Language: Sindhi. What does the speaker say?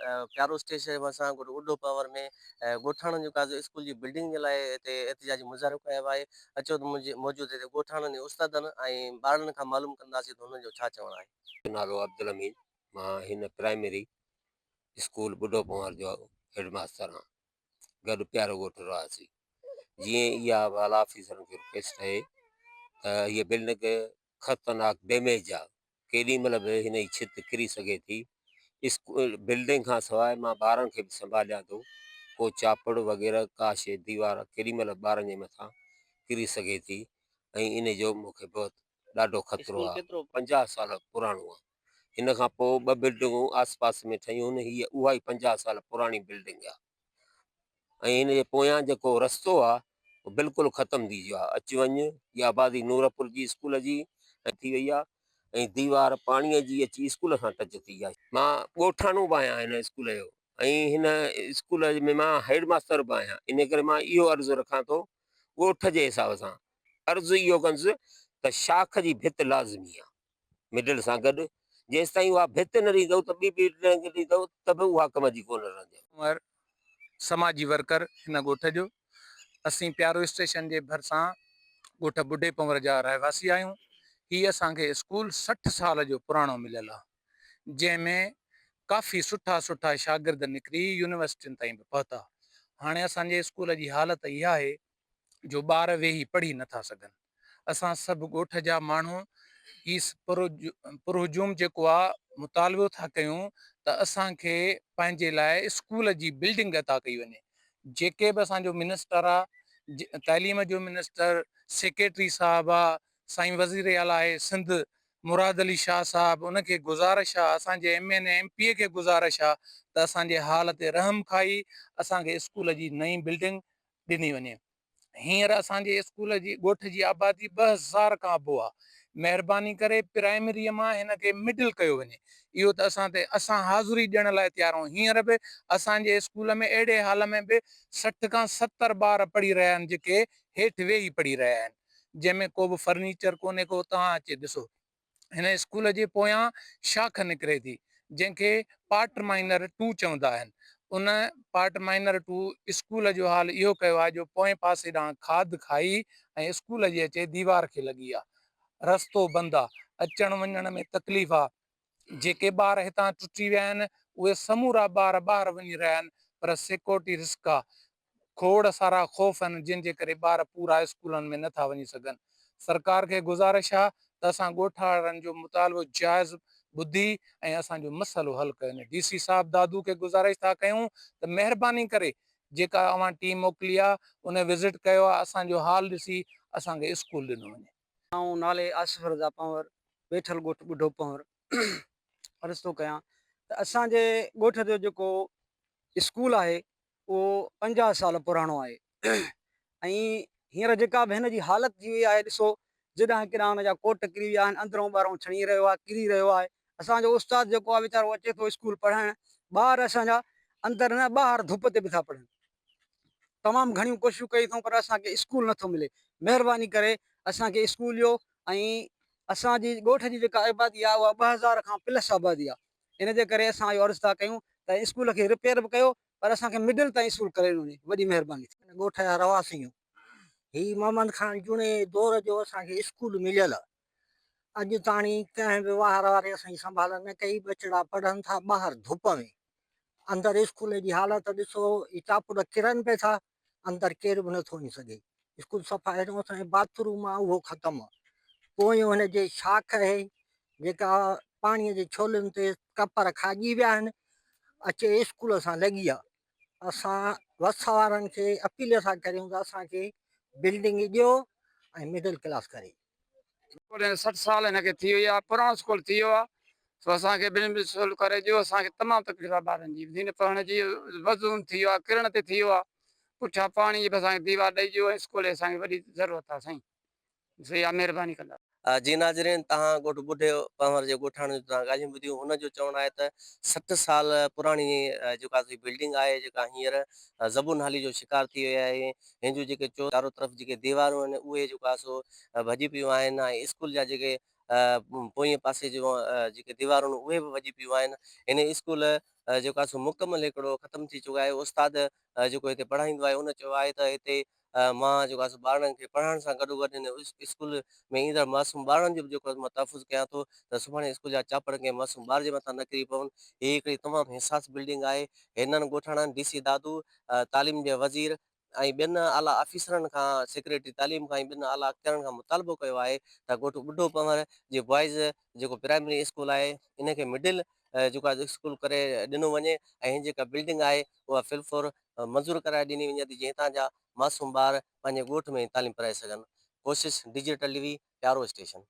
پيارو اسٽيشن جي ڀرسان ڳوٺ اڍو پنهور ۾ ڳوٺاڻن جو قاضي اسڪول جي بلڊنگ جي لاء هتي احتجاجي مظاهرو ڪيو آهي. اچو ته موجود هتي ڳوٺاڻن ۽ استادن ۽ ٻارڙن کان معلوم ڪنداسين ته هنن جو ڇا چوڻ آهي. نالو عبدالحميد، مان هن پرائمري اسڪول ٻڍو پنهور جو هيڊ ماستر آهيان، گڏ پيارو ڳوٺ رهواسي. جيئن اها اعليٰ آفيسرن کي رڪويسٽ آهي ته هيء بلڊنگ خطرناڪ ڊيميج آ، ڪيڏي مھل به ھن جي ڇت ڪري سگھي ٿي. اسڪول بلڊنگ کان سواء مان ٻارن کي به سنڀاليان ٿو، ڪو چاپڙ وغيره ڪا شيء ديوار ڪيڏي مھل به ٻارن جي مٿان ڪري سگھي ٿي ۽ ان جو مون کي بهت ڏاڍو خطرو آ. 50 سال پراڻو آ. ھن کان پوء ٻه بلڊنگون آس پاس ۾ ٺھيون ھن، ھيء اھا ئي 50 سال پراڻي بلڊنگ آ. ۽ هن جي پويان جيڪو رستو آ اهو بلڪل ختم ٿي ويو آ اچ وڃ جي آبادي نورپور جي اسڪول جي ٿي وئي آ ۽ ديوار پاڻي جي اچي اسڪول سان ٽچ ٿي آ. مان ڳوٺاڻو به آهيان هن اسڪول جو ۽ هن اسڪول ۾ مان هيڊ ماستر به آهيان ان ڪري مان اهو عرض رکان ٿو ڳوٺ جي حساب سان عرض اهو ڪندس ته شاخ جي ڀت لازمي آ. مڊل سان گڏ جيستائين اها ڀت نه ڏيندؤ ته ٻي بلڊنگ ڏيندؤ ته به اها ڪم جي ڪونه رهندي. عمر، سماجي ورڪر هن ڳوٺ جو. اسين پيارو اسٽيشن جي ڀرسان ڳوٺ ٻڍي پنور جا رهواسي آهيون. هي اسان کي اسڪول 60 سال جو پراڻو مليل آهي. جنهن ۾ ڪافي سٺا سٺا شاگرد نڪري يونيورسٽين تائين به پهتا. هاڻي اسان جي اسڪول جي حالت اها آهي جو ٻار ويهي پڙهي نٿا سگهن. اسان سڀ ڳوٺ جا ماڻهو هي پرهجوم جيڪو آ مطالبو ٿا ڪيون ته اسان کي پنهنجي لاء اسڪول جي بلڊنگ عطا ڪئي وڃي. جيڪي به اسان جو منسٽر آ تعليم جو منسٽر، سيڪريٽري صاحب آ، سائين وزير اعليٰ آهي سنڌ مراد علي شاهه صاحب ان کي گذارش آ اسان جي M N A M P A کي گذارش آ ته اسان جي حال تي رحم کائي اسان کي اسڪول جي نئين بلڊنگ ڏني وڃي. هينئر اسان جي اسڪول جي ڳوٺ جي آبادي 2000 کان ابو آ. مهرباني ڪري پرائمريء مان هن کي مڊل ڪيو وڃي. اهو ته اسان تي اسان حاضري ڏيڻ لاء تيار آهيون. هينئر به اسان جي اسڪول ۾ اهڙي حال ۾ به 60 کان 70 ٻار پڙهي رهيا آهن جيڪي هيٺ ويهي پڙهي رهيا آهن. جنهن ۾ ڪو به فرنيچر ڪونهي ڪو توهان اچي ڏسو. هن اسڪول جي پويان شاخ نڪري ٿي، جنهن کي پارٽ مائنر ٽو چوندا آهن. ان پارٽ مائنر ٽو اسڪول جو حال اهو ڪيو آهي جو پوئين پاسي ڏانهن کاڌ کائي ۽ اسڪول جي اچي ديوار کي لڳي آ. رستو بند آ. اچڻ وڃڻ ۾ تڪليف آ. جيڪي ٻار هتان ٽٽي ويا آهن، اهي سمورا ٻار ٻاهر وڃي رهيا آهن، پر سيڪيورٽي رسڪ آ. کوڙ سارا خوف آهن جن جي ڪري ٻار پورا اسڪولن ۾ نه ٿا وڃي سگهن. سرڪار کي گذارش آ ته اسان ڳوٺاڻن جو مطالبو جائز ٻڌي ۽ اسان جو مسئلو حل ڪيو وڃي. ڊي سي صاحب دادو کي گذارش ٿا ڪيون ته مهرباني ڪري جيڪا اوهان ٽيم موڪلي آ ان وزٽ ڪيو آ اسان جو حال ڏسي اسان کي اسڪول ڏنو وڃي. آئون نالي آصف رضا پنهور ويٺل ڳوٺ ٻڍو پنهور عرض ٿو ڪيان ته اسان جي ڳوٺ جو جيڪو اسڪول آهي اهو 50 سال پراڻو آهي ۽ هينئر جيڪا به هن جي حالت ٿي وئي آهي ڏسو جيڏانهن ڪيڏانهن هن جا ڪوٽ ڪري ويا آهن اندرون ٻاهرون ڇڻي رهيو آهي ڪري رهيو آهي اسان جو استاد جيڪو آهي ويچارو اچي ٿو اسڪول پڙهائڻ ٻار اسان جا اندر نه ٻاهر ڌپ تي به ٿا پڙهن تمام گهڻيون ڪوششون ڪئي اٿئون پر اسان کي اسڪول نٿو ملي مهرباني ڪري اسان کي اسڪول ڏيو ۽ اسان جي ڳوٺ جي جيڪا آبادي آهي اها 2000 کان پلس آبادي آهي ان جي ڪري اسان اهو عرض ٿا ڪيون ته اسڪول کي رپيئر به ڪيو پر اسان کي مڊل تائين اسڪول ڪري ڏنو وڃي وڏي مهرباني ٿيندي. هن ڳوٺ جا رهواسي آهيون. هي محمد خان جوڻيجي دور جو اسان کي اسڪول مليل آ. اڄ تاڻي ڪنهن به واهر واري اسان جي سنڀال نه ڪئي. ٻچڙا پڙهن ٿا ٻاهر ڌپ ۾. اندر اسڪول جي حالت ڏسو هي چاپڙ ڪرن پئي ٿا. اندر ڪير به نٿو وڃي سگهي. اسڪول صفا اهڙو اسان جو باٿ روم آ اهو ختم آ. پويون هن جي شاخ اهي جيڪا پاڻي جي ڇولين تي ڪپر کاڄي ويا آهن اچي اسڪول سان لڳي آ. اسان وس وارن کي اپيل ٿا ڪريون ته اسان کي بلڊنگ ڏيو ۽ مڊل ڪلاس ڪري. اسڪول 60 سال هن کي ٿي وئي آ پراڻو اسڪول ٿي ويو آ سو اسان کي بلڊنگ سول ڪري ڏيو اسان کي تمام تڪليف آ ٻارن جي هن پڙهڻ جي وزن ٿي ويو آ ڪرڻ تي ٿي ويو آ پٺيان پاڻي جي به اسان کي ديوار ڏئي ڏيو ۽ اسڪول جي اسان کي وڏي ضرورت آ سائين سو اها مهرباني ڪندا. جي ناظرين توهان ڳوٺ ٻڍي پنهور جي ڳوٺاڻن جون توهان ڳالهيون ٻڌيون هن جو چوڻ آهي ته 60 سال پراڻي جيڪا سي بلڊنگ آهي جيڪا هينئر زبون حالي جو شڪار ٿي وئي آهي هن جون جيڪي چارو طرف جيڪي ديوارون آهن اهي جيڪو آهي سو ڀڄي پيون آهن ۽ اسڪول جا جيڪي پوئين پاسي جون جيڪي ديوارون اهي به وڄي پيون آهن. هن اسڪول جيڪو آهي سو مڪمل هڪڙو ختم ٿي چڪو آهي. استاد جيڪو هتي پڙهائيندو آهي ان چيو آهي ته هتي مان جيڪو آهي سو ٻارڙن کي پڙهائڻ سان گڏوگڏ هن اسڪول ۾ ايندڙ معصوم ٻارڙن جو به جيڪو آهي مان تحفظ ڪيان ٿو ته سڀاڻي اسڪول جا چاپڙ ڪنهن معصوم ٻار جي مٿان نه ڪري پون. هي هڪڙي تمام حساس بلڊنگ آهي. هنن ڳوٺاڻن ڊي سي دادو، تعليم جي وزير ۽ ٻين اعليٰ آفيسرن کان سيڪريٽري تعليم کان ۽ ٻين اعليٰ اختيارن کان مطالبو ڪيو آهي ته ڳوٺ ٻڍو پنهور جي بوائز جيڪو پرائمري اسڪول آهي ان کي مڊل جيڪو آهي اسڪول ڪري ڏنو وڃي ۽ هن جيڪا بلڊنگ آهي اها في الفور منظور ڪرائي ڏني وڃي ته جيئن هتان جا معصوم ٻار پنهنجي ڳوٺ ۾ تعليم پرائي سگهن. ڪوشش ڊجيٽل ٽي وي پيارو اسٽيشن.